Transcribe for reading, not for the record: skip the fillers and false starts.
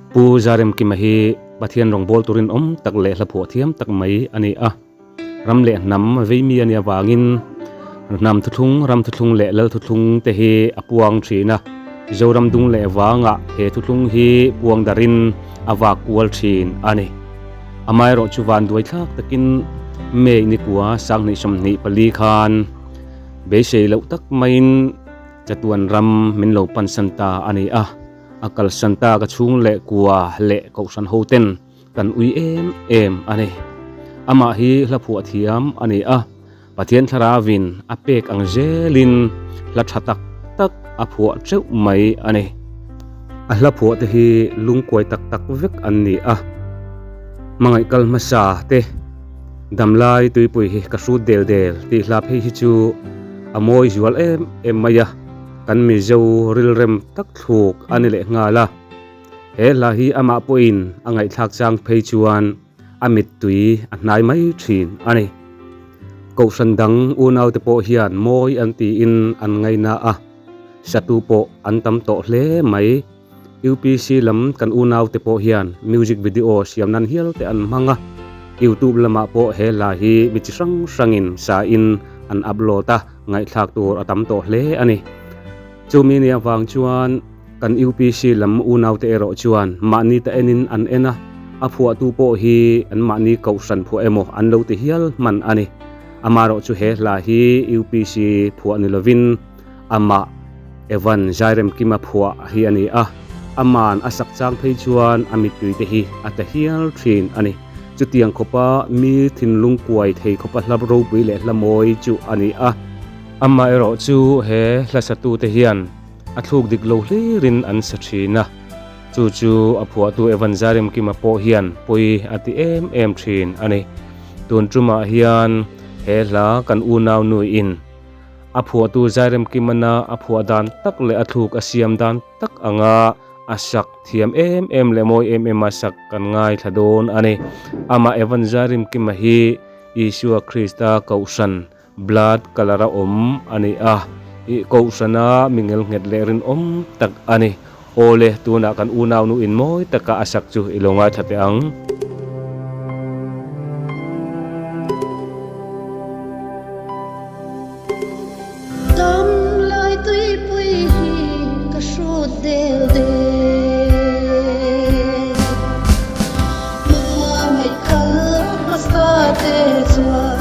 Pu Zaremkima hi Pathian rawngbâwl turin awm tak leh hla phuah thiam tak mai a ni a. Ram leh hnam veimi a nih avangin hnam thuthlung, ram thuthlung leh lal thuthlung te hi a puang thin a. Zoram dung leh vangah he thuthlung hi puang darin a vak kual thin a ni. Amaherawh chu van duai thlak takin May nikua 2024 khan beisei loh tak maiin chatuan ram min lo pansan ta a ni a. A kalsan ta ka chhung leh kua leh kohhran hoten kan ui em em a ni. Amah hi hla phuah thiam a ni a, Pathian Thlarauin a pek ang zelin hla tha tak tak a phuah teuh mai a ni. A hla phuah te hi lungkuai tak tak vek an ni a, hmangaih kal hmasa te damlai tuipui hi ka hrut del del tih hla phei hi chu a mawi zual em em mai a, kan Mizo rilrem tak thluk a ni leh nghal a. He hla hi amah pawhin a ngaihthlak chang phei chuan a mittui a hnai mai thin a ni. Kohhran dang unaute pawh hian mawi an tiin an ngaina a, satu pawh an tam tawh hle mai. UPC lam kan unaute pawh hian music video siam nan hial te an hmang a, YouTube lamah pawh he hla hi mi chi hrang hrangin sain an upload a, ngaihthlak tur a tam tawh hle a ni. Chumi nia vang chuan Kan UPC lam unaute erawh chuan mahni ta enin an en a, a phuahtu pawh hi an mahni kohhran phuah emaw an lo ti hial hman a ni. Amaherawh chu he hla hi UPC phuah ni lovin amah Evan Zairemkima phuah hi a ni a, aman a sak chang phei chuan a mittui te hi a ta hial thin a ni. Chutiang khawpa mi thinlung kuai thei khawpa hla ropui leh hla mawi chu a ni a. Amaherawh chu he hla satute hian A thluk dik lo hlirin an sa thin a, chu chu a phuahtu Evan Zaremkima pawh hian pawi a ti em em thin a ni. Tun tumah hian he hla kan unau nuiin a phuahtu Zairemkimana a phuah dan tak leh a thluk a siam dan tak anga a sak thiam em em leh mawi em em a sak kan ngaithla dawn a ni. Amah Evan Zairemkima hi Isua Krista Kohhran Blood colour a awm a ni a, ih kohhrana mi ngelnghet leh rinawm tak a ni. Awle, tunah kan unaunu in mawi taka a sak chu i lo ngaithla teh ang. Dam lai tuipui hi ka hrut del del. Hmangaih kal hmasa te chuan